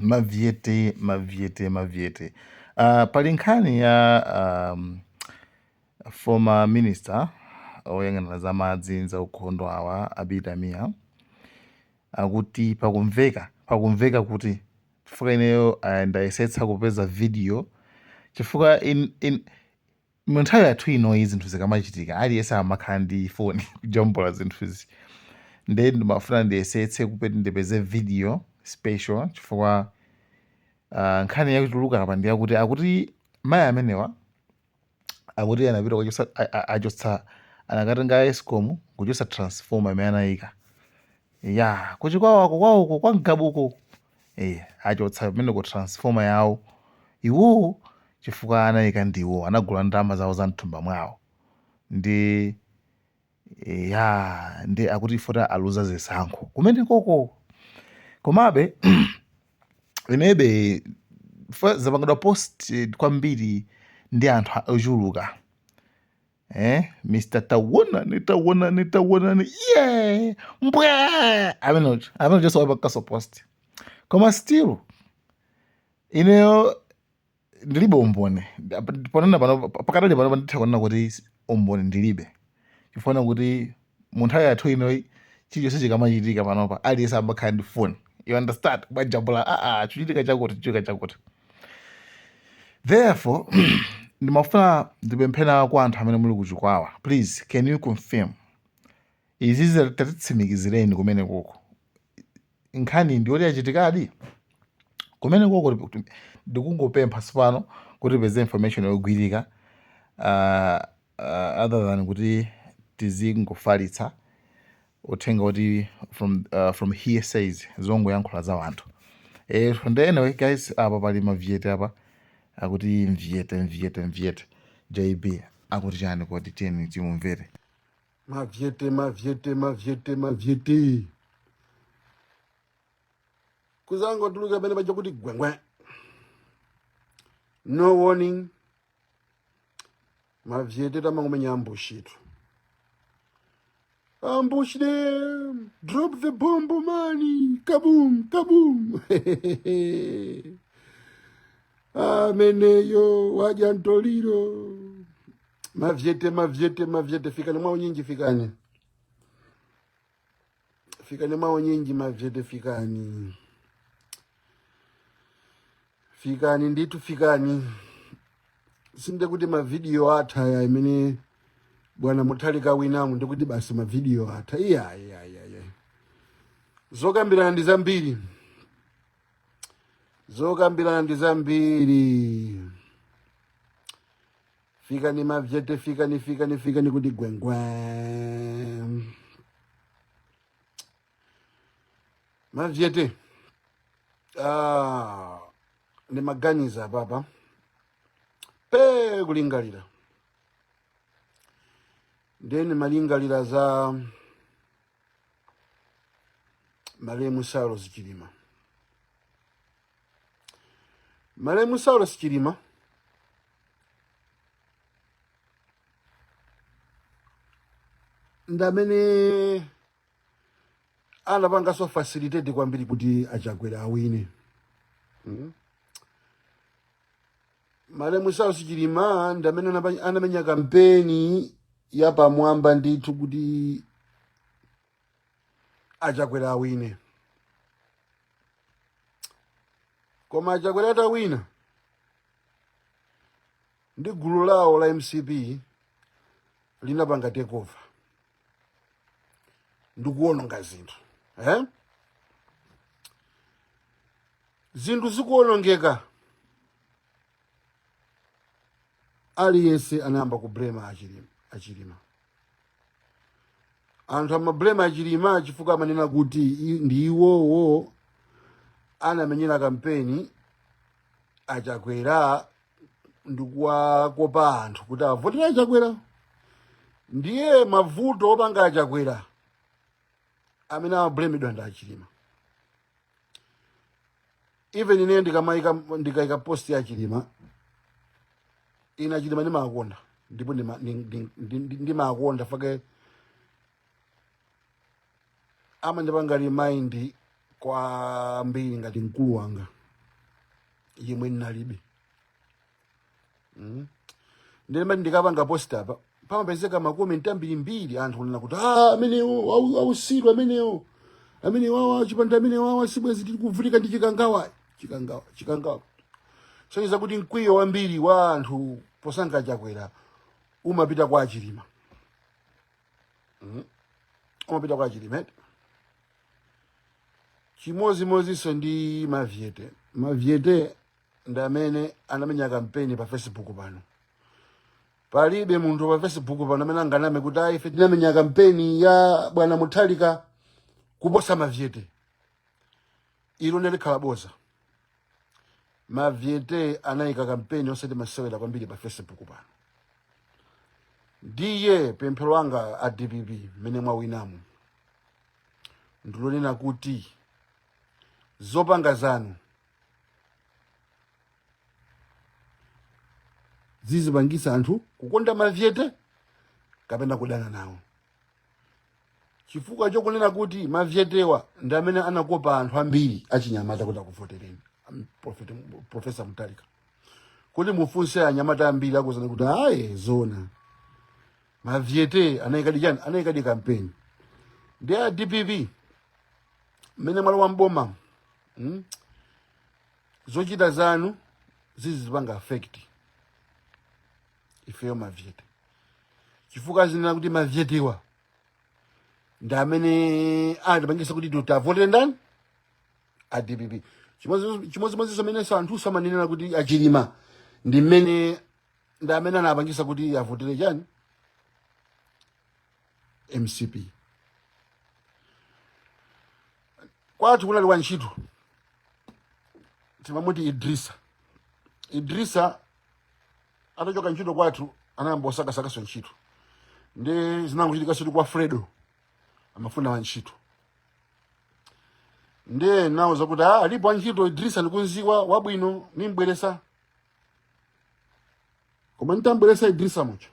Mavyete, mavyete, mavyete. Pali nkhani ya former minister oyang'anira za madzi za ukhondo awa Abida Mia akuti pakumveka kuti chifukwa ineyo ndayesetsa kupeza video chifukwa in mu nthawi yathu inoyi zinthu zikamachitika aliyense amakhala ndi foni kujambula zinthuzi, nde ndimafuna ndiyesetse kuti ndipeze video special chifukwa nkhani yakutuluka apa ndiyakuti akuti mayi amenewa akuti anapita kuchotsa achotsa anakatenga Escom kuchotsa transformer imene anayika ya kuchikwawako kwawoko kwa Ngabuko, achotsa kumeneko transformer yawo iwowo chifukwa anayika ndiwo anagula ndalama zawo za mthumba mwawo ndi ya ndi akuti fota aluza zisankho kumenekoko. Komabe inebe zapangidwa post kwambiri ndi anthu ochuluka, Mr Tawonani, Tawonani, Tawonani, yeah, mbwe amene just wapakaso post, koma still ineyo ndilibe umboni ponena pano. Pakadali pano nditha kunena kuti umboni ndilibe chifukwa kuti mu nthawi yathu inoyi chilichonse chikamachitika panopa aliyense amakhala ndi phone, you understand, kumajambula chichitika chakuti, chichitika chakuti. Therefore ndimafuna ndipemphera kwa anthu amene muli kuchikwawa, please can you confirm izi? Tatitsimikizireni kumene koko nkhani ndiyoti yachitikadi kumene koko. Ndikungopempha sipano kuti tipeze information yogwirika, other than kuti tizingofalitsa uthenga kuti from hearsays, zongoyankhula za anthu. And anyway guys, apa pali mavyete apa akuti mvyete, mvyete, mvyete. JB akuti chani kodi? Tiyeni timumvere. Mavyete, mavyete, mavyete, mavyete, kuzangotuluka pene paja kuti gwengwe, no warning. Mavyete tamangomenya ambush itu, ambush them, drop the bomb mani, kaboom, kaboom. Ameneyo wadya ntoliro. Mavyete, mavyete, mavyete, fikani mwa unyinji, fikani, fikani mwa unyinji. Mavyete, fikani, fikani ndithu, fikani. Sinde kuti mavidiyo atha ya imene bwana Mutharika winamu, ndikuti basi mavidiyo atha. Iya, iya, iya, iya. Zokambirana ndi zambiri, zokambirana ndi zambiri. Fikani mavyete, fikani, fikani, fikani kuti gwengwe. Mavyete, ndimaganiza papa pe kulingalira, then malingalira za malemu Saulos Chilima. Malemu Saulos Chilima ndamene anapanganso facilitate kwambiri kuti achakwera awine. Malemu Saulos Chilima ndamene anamenya kampeni yapamwamba ndithu kuti achakwera awine. Koma achakwera atawina ndi gulu lawo la MCP linapanga takeover ndikuwononga zinthu, eh? Zinthu zikuwonongeka, aliyense anayamba kublema achilima, achilima. Anthu amablema achilima chifukwa amanena kuti ndi iwowo anamenyera kampeni achakwera ndikuwakopa anthu kuti avotere achakwera. Ndiye mavuto opanga achakwera amene amablemedwa ndi achilima. Even ine ndikaika post ya chilima, ine chilima ndimakonda ndipo ndimakonda fake amandipanga remind kwambiri ngati mkulu wanga. Yemwe ndinalibe. Ndimati ndikapanga post apa, pamapezeka makomenti ambirimbiri, anthu kunena kuti, "Ah, amenewo ausiru amenewo, amenewo awa chipanda amenewo awa sibwezi tili kuvutika ndi Chikangawa, Chikangawa, Chikangawa." Sonyeza kuti mkwiyo wambiri wa anthu posankha Chakwera umapita kwa Achilima. Umapita kwa Achilima, eti? Chimozimozinso ndi Mavyete. Mavyete ndi amene anamenya kampeni pa Facebook pano. Palibe munthu pa Facebook pano amene anganame kuti ayi, ife tinamenya kampeni ya bwana Mutharika kuposa Mavyete. Ilo ndilikhala boza. Mavyete anayika kampeni osati masewera kwambiri pa Facebook pano. Ndiye pemphero langa a DPP mmene mwawinamu ndilonena kuti zopanga zanu zizipangisa anthu kukonda Mavyete kapena kudana nawo, chifukwa chokunena kuti Mavyetewa ndi amene anakopa anthu ambiri achinyamata kuti akuvotereni Professor Mutharika. Kuti mufunse anyamata ambiri, akuuzani kuti aye, zona Mavyete anayikadi chani, anayikadi kampeni. Ndi a DPP mmene mwalowa mboma, Zochita zanu zizipanga affect ifeyo Mavyete, chifukwa zinena kuti Mavyetewa ndi amene atipangisa kuti tavotere ndani? A DPP. Chimodzimodzinso amenenso anthu samanenera kuti Achilima ndi mmene ndi amene anapangisa kuti avotere chani? MCP. Kwathu kunali wantchito timamuti Idrisa. Idrisa atachoka ntchito kwathu, anayamba osakasakaso ntchito. Ndi zinangochitikaso kuti kwa Fredo amafuna wantchito, ndiye nauza kuti, "Ah, alipo wantchito Idrisa ndikunziwa wabwino, nimbweresa." Koma nditambweresa Idrisa mucho,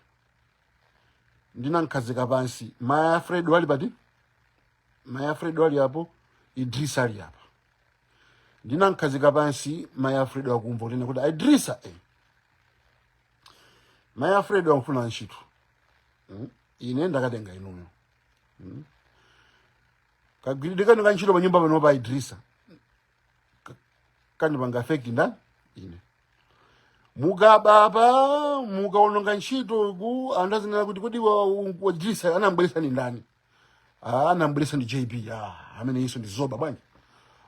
ndinamkhazika pansi. Maya Fredo ali pati? Maya Fredo ali apo, Idrisa ali apa. Ndinamkhazika pansi, maya Fredo akumva kunena kuti, "Idrisa, maya Fredo amfuna ntchito. Ine ndakatenga inuyo. Kagwiridwe kanu ka ntchito pa nyumba pano pa Idrisa kandipanga affect ndani? Ine. Mukababa, mukaononga ntchito ku anthu azinena kuti, kodi wa Idrisa anambweresa ni ndani? Ah, anambweresa ndi JB. Ah, amene iso ndi zoba bwanji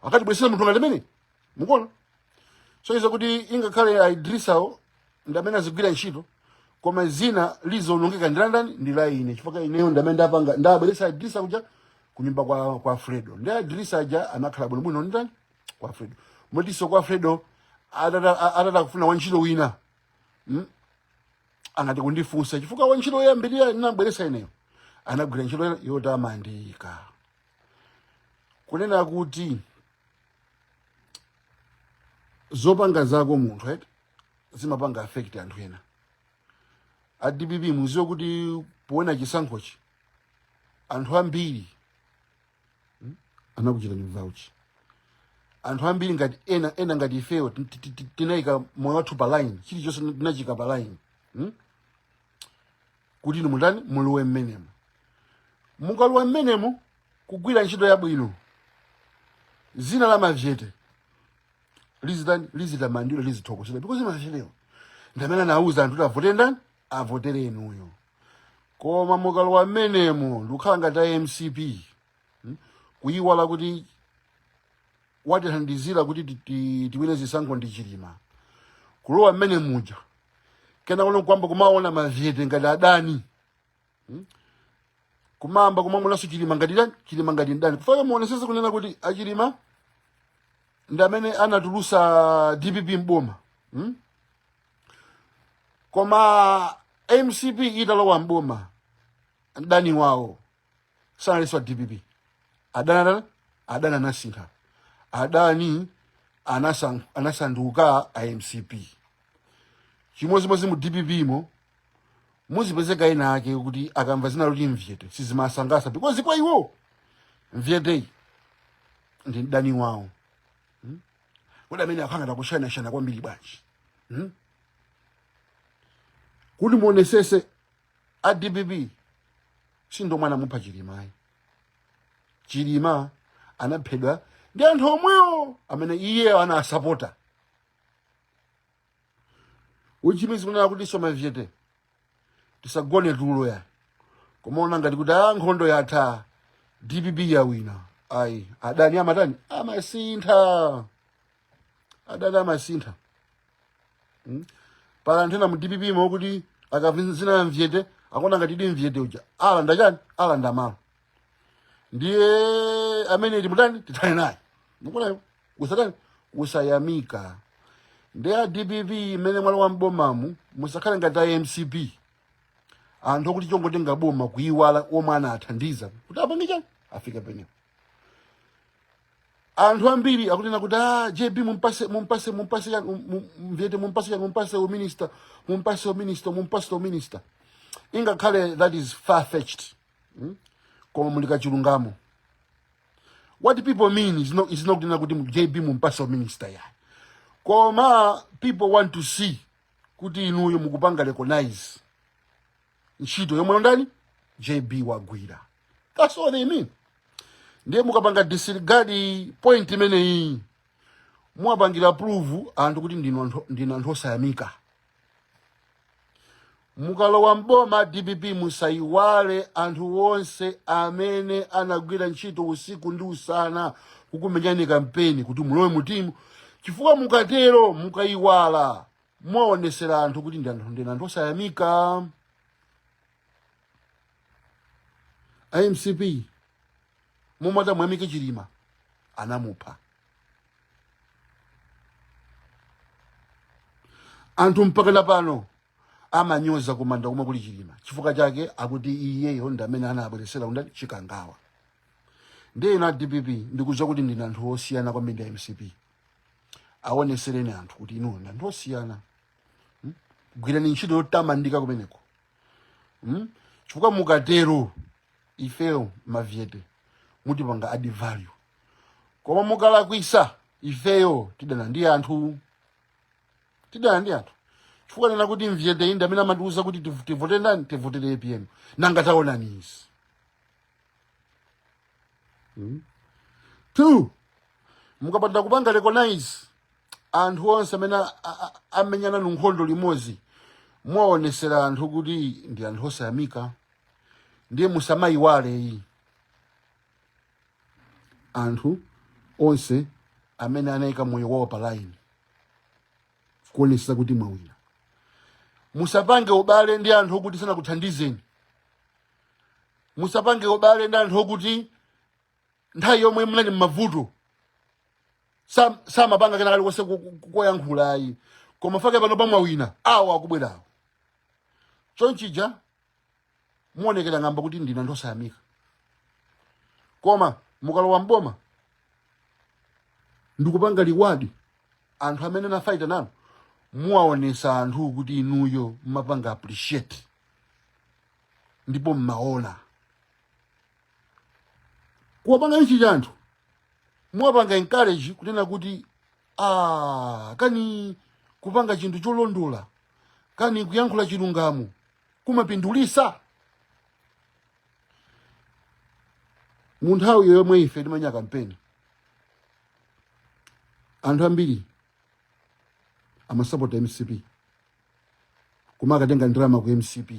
akatibweresera munthu ngati amene?" Mukuona? So izo kuti ingakhale a Idrisawo ndi amene azigwira ntchito, koma zina lizonongeka ndi la ndani? Ndi la ine, chifukwa ineyo ndi amene ndapanga, ndabweresa Idrisa kuja kunyumba kwa Fredo. Ndi Idrisa aja anakhala bwinobwino ndi ndani? Kwa Fredo. Motinso kwa Fredo atata kufuna wantchito wina, Angati kundifunsa, chifukwa wantchito woyambirira ndinambweresa ineyo anagwira ntchito yotamandika. Kunena kuti zopanga zako munthu, right, zimapanga affect anthu ena. A DPP, muziwe kuti poona chisankhochi anthu ambiri anakuchitani vouch. Anthu ambiri ngati ena ena ngati ifeyo tinayika moyo wathu pa line, chilichonse tinachika pa line, Kuti inu mutani? Mulowe mmenemo. Mukalowa mmenemo kugwira ntchito yabwino, zina la Mavyete lizitani? Lizitamandidwa, lizithokozedwa, because Mavyetewo ndi amene anauza anthu kuti avotere ndani? Avotere inuyo. Koma mukalowa mmenemo ndikukhala ngati a MCP, Kuyiwala kuti watithandizira kuti tiwine zisankho ndi Chilima, kulowa mmene muja, kena kuno kwamba kumaona Mavyete ngati adani, Kumamba kumamuonanso Chilima ngati ndani? Chilima ngati ndani? Kufaka muonesese kunena kuti Achilima ndi amene anatulusa DPP mboma, Koma MCP italowa mboma, mdani wawo sanalinso DPP. Adani adani anasintha, adani anasanduka a MCP. Chimodzimodzi mu DPP mo muzipezeka ena ake kuti akamva zina loti Mvyete sizimasangasa, because kwa iwo Mvyeteyi ndi mdani wawo. Kodi amene akhangata kushanashana kwambiri bwanji? Kuti muonesese, a DPP sindo mwana mupha Chilimayi. Chilima anaphedwa ndi anthu omwewo amene iye anasapota, which means kunena kuti so mavyete tisagone tulo ya kumaona ngati kuti a nkhondo yatha, DPP yawina. Ayi, adani amatani? Amasintha. Adani amasintha. Pala anthu ena mu DPP mo kuti akavina mvyete akuona ngati di mvyete uja alanda chani, alanda malo, ndiye amene timutani, tithane naye. Mukuona kusatani, kusayamika. Ndi a DPP imene mwalowa m'bomamu, musakhale ngati a MCP, anthu okuti chongotenga boma kuiwala omwe anathandiza kuti apange chani, afike penepo. Anthu ambiri akunena kuti, ah, JB mumpase, mumpase, mumpase chani, mvyete mumpase chani, mumpase uminister, mumpase uminister, mumpase uminister. Ingakhale that is far fetched, Koma muli kachilungamo. What people mean is not kunena kuti JB mumpase uminister ya, koma people want to see kuti inuyo mukupanga recognize ntchito yomwe ndani, JB wagwira. That's all they mean. Ndiye mukapanga disregard point imeneyi, muwapangira prove anthu kuti ndinu anthu osayamika. Mukalowa mboma DPP, musayiwale anthu onse amene anagwira ntchito usiku ndi usana kukumenyani kampeni kuti mulowe mutimu, chifukwa mukatero, mukayiwala, mwaonesera anthu kuti ndinu anthu osayamika. IMCP mumata mwamike Chilima anamupha. Anthu mpaka pano amanyoza kumanda komwe kuli Chilima. Chifukwa chake akuti iyeyo ndi amene anabweresera undani, Chikangawa. Ndiye ina DPP, ndikudziwa kuti ndine anthu osiyana kwambiri ndi MCP. Aonesereni anthu kuti inu ndi anthu osiyana. Gwirani ntchito yotamandika kumeneko, Chifukwa mukatero ifeyo mavyete mutipanga add value, koma mukalakwisa ifeyo tidana ndi anthu, tidana ndi anthu, chifukwa nena kuti mvyete inde amene amatiuza kuti tivotere ndani, tivotere APM. Nanga taonani izi. Two, mukapanda kupanga recognize anthu onse amene amenyana nkhondo limodzi, mwaonesera anthu kuti ndi anthu osayamika. Ndiye musamayiwale iyi, anthu onse amene anayika moyo wawo pa line kuonesa kuti mwawina. Musapange ubale ndi anthu okuti sanakuthandizeni. Musapange ubale ndi anthu okuti nthawi yomwe munali m'mavuto samapanga kena kalikonse koyankhula ayi, koma fake pano pamwawina awo akubwerawo. Chonchija muonekera ng'amba kuti ndine anthu osayamika. Koma mukalowa mboma ndikupanga reward anthu amene anafaita nanu, muwaonesa anthu kuti inuyo mmapanga appreciate ndipo mmaona kuwapanga ichi chanthu, muwapanga encourage kunena kuti, ah, kani kupanga chinthu cholondola, kani kuyankhula chilungamo kumapindulisa. Mu nthawi yomwe ife timanya kampeni, anthu ambiri amasapota MCP, koma akatenga ndalama ku MCP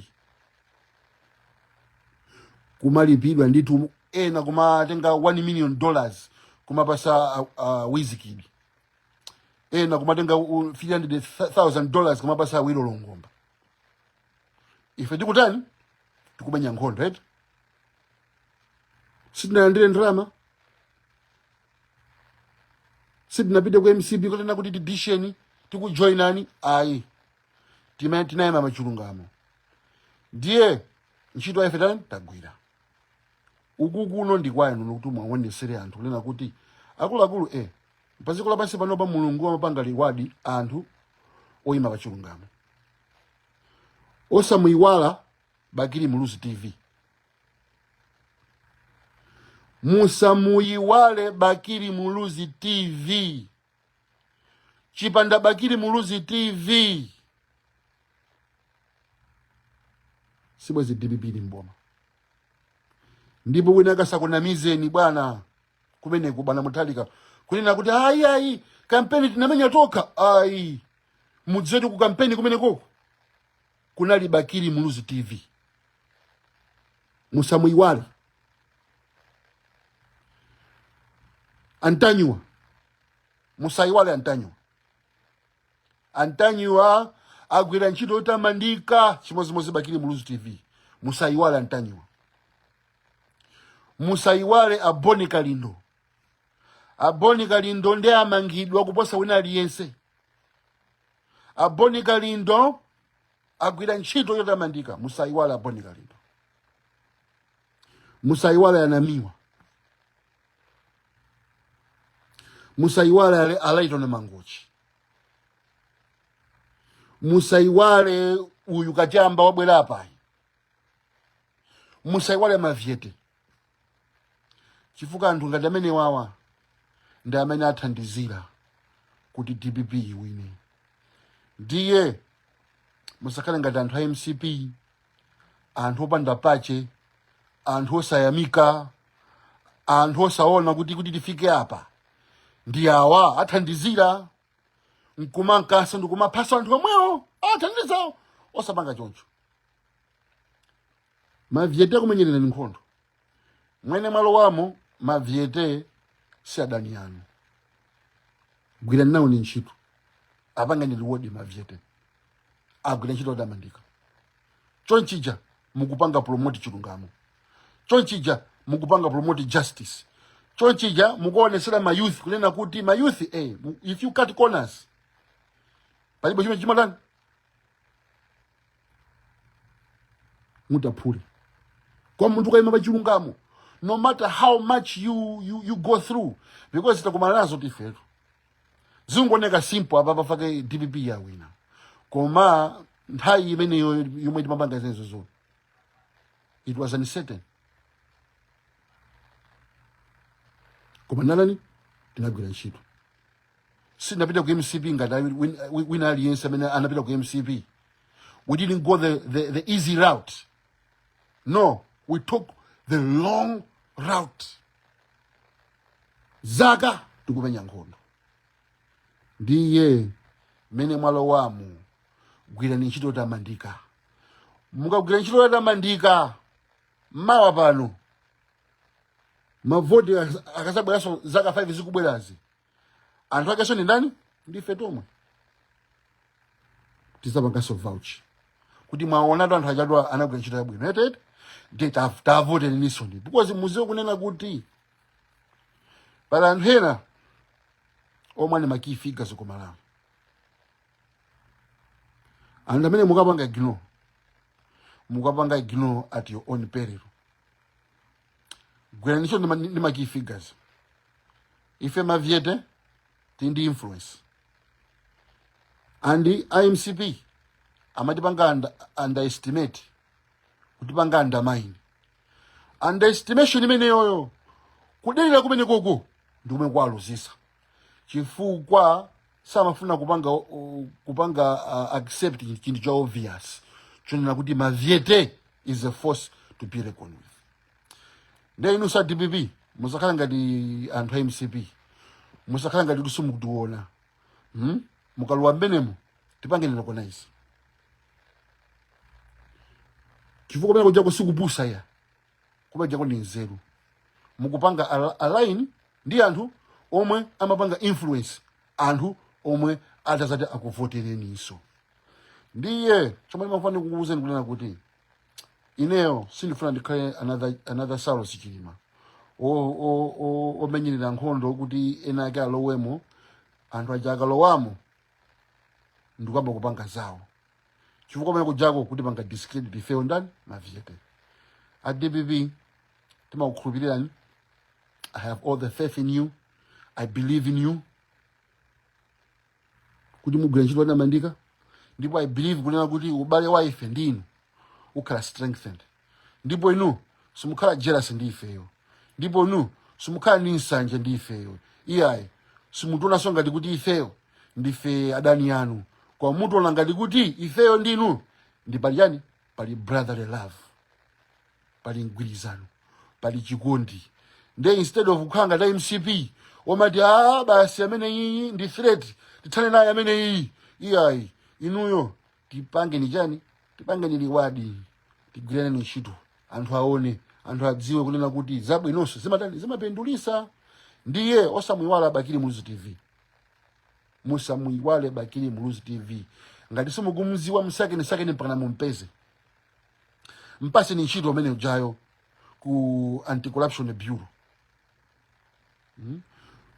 kumalipidwa ndithu, ena kumatenga $1 million kumapasa Wizkid, ena kumatenga $300,000 kumapasa Awilo Longomba. Ife tikutani? Tikumenya nkhondo eti, sitinalandire ndalama, sitinapite ku MCP kutena kuti tidisheni tikujoinani, ayi. Tinayima machilungamo. Ndiye ntchito ife tani, tagwira. Uku kuno ndi kwanu kuti mwaonesere anthu kunena kuti akuluakulu, padziko lapansi panopa Mulungu amapanga reward anthu oyima pachilungamo. Osamuyiwala Bakili Muluzi TV, musamuyiwale Bakili Muluzi TV. Chipanda Bakili Muluzi TV sibwezi DPP ili mboma. Ndipo wina akasakunamizeni bwana kumeneku, bwana Mutharika kunena kuti ayi ayi, kampeni tinamenya tokha. Ayi, mudziwetu ku kampeni kumenekoko kunali Bakili Muluzi TV, musamuiwale. Antanyiwa, musaiwale Antanyiwa. Antanyiwa agwira ntchito yotamandika chimodzimodzi Bakili Muluzi TV. Musaiwale Antanyiwa, musaiwale Aboni Kalindo. Aboni Kalindo ndiye amangidwa kuposa wina aliyense. Aboni Kalindo agwira ntchito yotamandika, musaiwale Aboni Kalindo, musaiwale Anamiwa, musaiwale Alaitone Mangochi, musaiwale uyu Kachamba wabwera apayi, musaiwale Mavyete, chifukwa anthu ngati amene wawa ndi amene athandizira kuti DPP iwine. Ndiye musakhale ngati anthu a MCP, anthu opanda pache, anthu osayamika, anthu osaona kuti tifike apa ndi awa athandizira, nkumankanso ndikumaphasa anthu omwewo athandizawo. Osapanga choncho. Mavyete akumenyererani nkhondo mwene mwalowamo. Mavyete si adani anu, gwirani nawo ni ntchito, apangeni reward. Mavyete agwira ntchito yotamandika. Chonchija mukupanga promote chilungamo, chonchija mukupanga promote justice, chonchija mukuonesera ma youth kunena kuti ma youth, if you cut corners palibe chimene chimatani mutaphule kwa munthu ukayima pa chilungamo, no matter how much you go through, because takumana nazo tifetu. Zingooneka simple apa pafake DPP yawina, koma nthawi imeneyo yomwe timapanga zimenezozo it was uncertain, koma nalani tinagwira ntchito. Sinapita ku MCP ngati wina aliyense amene anapita ku MCP. We didn't go the easy route, no, we took the long route. Zaka tikumenya nkhondo. Ndiye mmene mwalowamu, gwirani ntchito yotamandika. Mukagwira ntchito yotamandika, mawa pano mavoti akazabweranso zaka 5 zikubwerazi, anthu akenso ndi ndani? Ndife tomwe tizapanganso vouch kuti mwaonatu anthu achadwa anagwira ntchito yabwino etete, ndiye tavotereninso ndi because muziwe kunena kuti pali anthu ena omwe ali ma key figures ku Malawi, anthu amene mukapanga ignore, mukapanga ignore at your own peril. Gwirani ntchito ndi ma key figures. Ife mavyete tili ndi influence, and iMCP amatipanga underestimate, kutipanga undermine. Underestimation imeneyoyo, kudelera kumene koko ndi kumene kwaluzisa, chifukwa samafuna kupanga accept chinthu cha obvious chonena kuti mavyete is a force to be reckoned with. Ndiye inu a DPP musakhala ngati anthu a MCP, musakhala ngati kuti simukutiona, Mukalowa mmenemo tipangeni recognize, chifukwa kumene kujako sikupusa ya, kumene kujako ndi nzeru. Mukupanga align ndi anthu omwe amapanga influence anthu omwe atazati akuvotereninso. Ndiye chomwe ndimafuna kukuwuzeni kunena kuti ineyo sindifuna ndikhale another Saulos Chilima omenyerera nkhondo kuti ena ake alowemo, anthu aja akalowamo ndikuyamba kupanga zawo, chifukwa kumene kujako kuti panga discredit ifeyo ndani? Mavyete. A DPP timakukhulupirirani. I have all the faith in you, I believe in you kuti mugwira ntchito yotamandika, ndipo I believe kunena kuti ubale wa ife ndi inu ukhala strengthened, ndipo inu simukhala jealous ndi ifeyo, ndipo inu simukhala ndi nsanje ndi ifeyo iyayi. Simutionanso ngati kuti ifeyo Ndife adani anu, koma mutiona ngati kuti ifeyo ndinu ndi pali chani, pali brotherly love, pali mgwirizano, pali chikondi. Nde instead of kukhala ngati MCP omati, "Ah, basi, amene iyi ndi threat, tithane naye amene iyi," iyayi, inuyo tipangeni chani, tipangeni reward, tigwirane ntchito, anthu aone, anthu adziwe kunena kuti zabwinonso zimatani, zimapindulisa. Ndiye osamuiwala Bakili Muluzi TV, musamuiwale Bakili Muluzi TV. Ngati simukumziwa, msakeni sakeni mpaka mumpeze, mpaseni ntchito amene ujayo ku Anti-Corruption Bureau.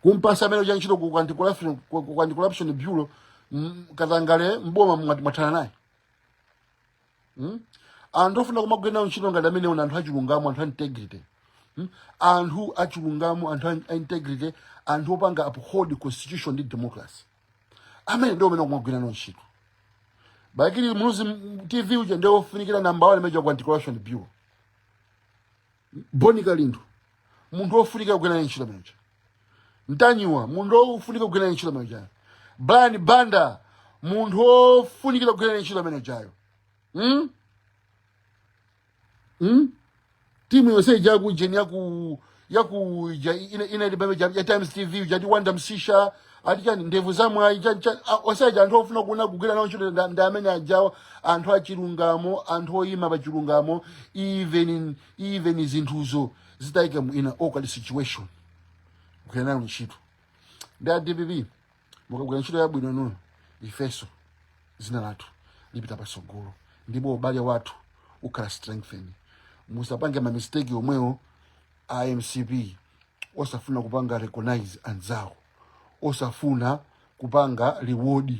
Kumpasa amene uja ntchito ku Anti-Corruption Bureau, katangale mboma mwathana naye. Anthu ofuna kumagwira nawo ntchito ngati amene una anthu achilungamo, anthu a integrity. Anthu achilungamo, anthu a integrity, anthu opanga uphold constitution ndi democracy, amene ndio amene kumagwira nawo ntchito. Bakili Muluzi TV uja ndio ofunikira namba 1 major ku Anti-Corruption Bureau. Boni Kalindo, munthu wofunika kugwira naye ntchito manager. Ntanyiwa, munthu wofunika kugwira naye ntchito manager. Brian Banda, munthu wofunikira kugwira naye ntchito manager. Timu yonse ija kujeni yaku ija ina ili pamene ya Times TV ija, Wanda Msisha, ati chani, ndevu zamwayi, chani chani, onse aja anthu ofuna kuona kugwira nawo ntchito ndi amene ajawo, anthu achilungamo, anthu oyima pa chilungamo, even zinthuzo zitayika mu in a awkward situation, kugwira nawo ntchito. Ndi a DPP, mukagwira ntchito yabwino nuno, ifeso zina lathu lipita pasogolo ndipo ubale wathu ukhala strengthen. Musapange ma mistake omwewo a MCP, osafuna kupanga recognize anzawo, osafuna kupanga reward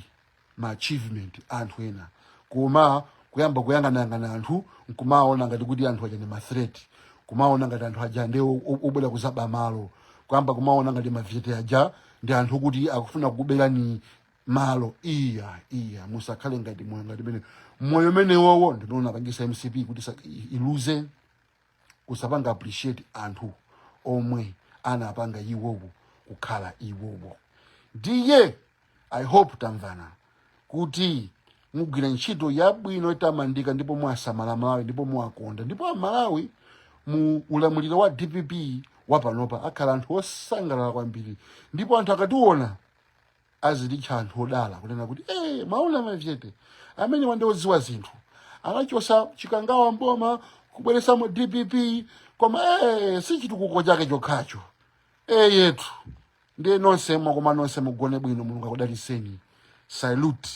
ma achievement anthu ena, koma kuyamba kuyang'anayang'ana anthu nkumaona ngati kuti anthu aja ndi ma threat, kumaona ngati anthu aja ndi obwera kuzaba malo, kuyamba kumaona ngati mavyete aja ndi anthu kuti akufuna kukuberani malo. Iya, iya, musakhale ngati moyo ngati mene moyo mene wowo ndinoona pangisa MCP kuti iluze, kusapanga appreciate anthu omwe anapanga iwowo kukhala iwowo. Ndiye I hope tamvana kuti mugwira ntchito yabwino itamandika, ndipo mwasamala Malawi, ndipo mwakonda, ndipo Amalawi mu ulamuliro wa DPP wapanopa akhala anthu osangalala kwambiri, ndipo anthu akationa azilitcha anthu odala, kunena kuti, "Eh, maona mavyete amene wandoziwa zinthu, anachosa Chikangawa mboma kubweresamo DPP, koma si chitukuko chake chokhacho." Eh, yetu ndiye nonse mwakoma, nonse mugone bwino, Mulungu akudaliseni. Salute.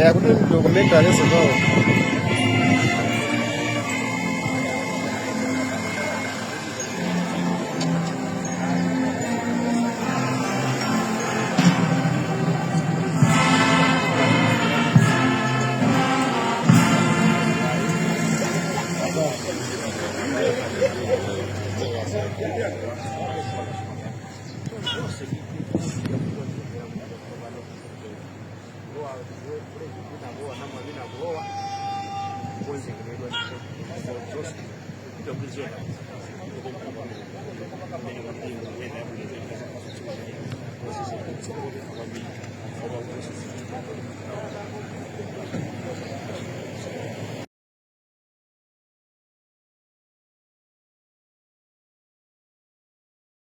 Akuti documentary so.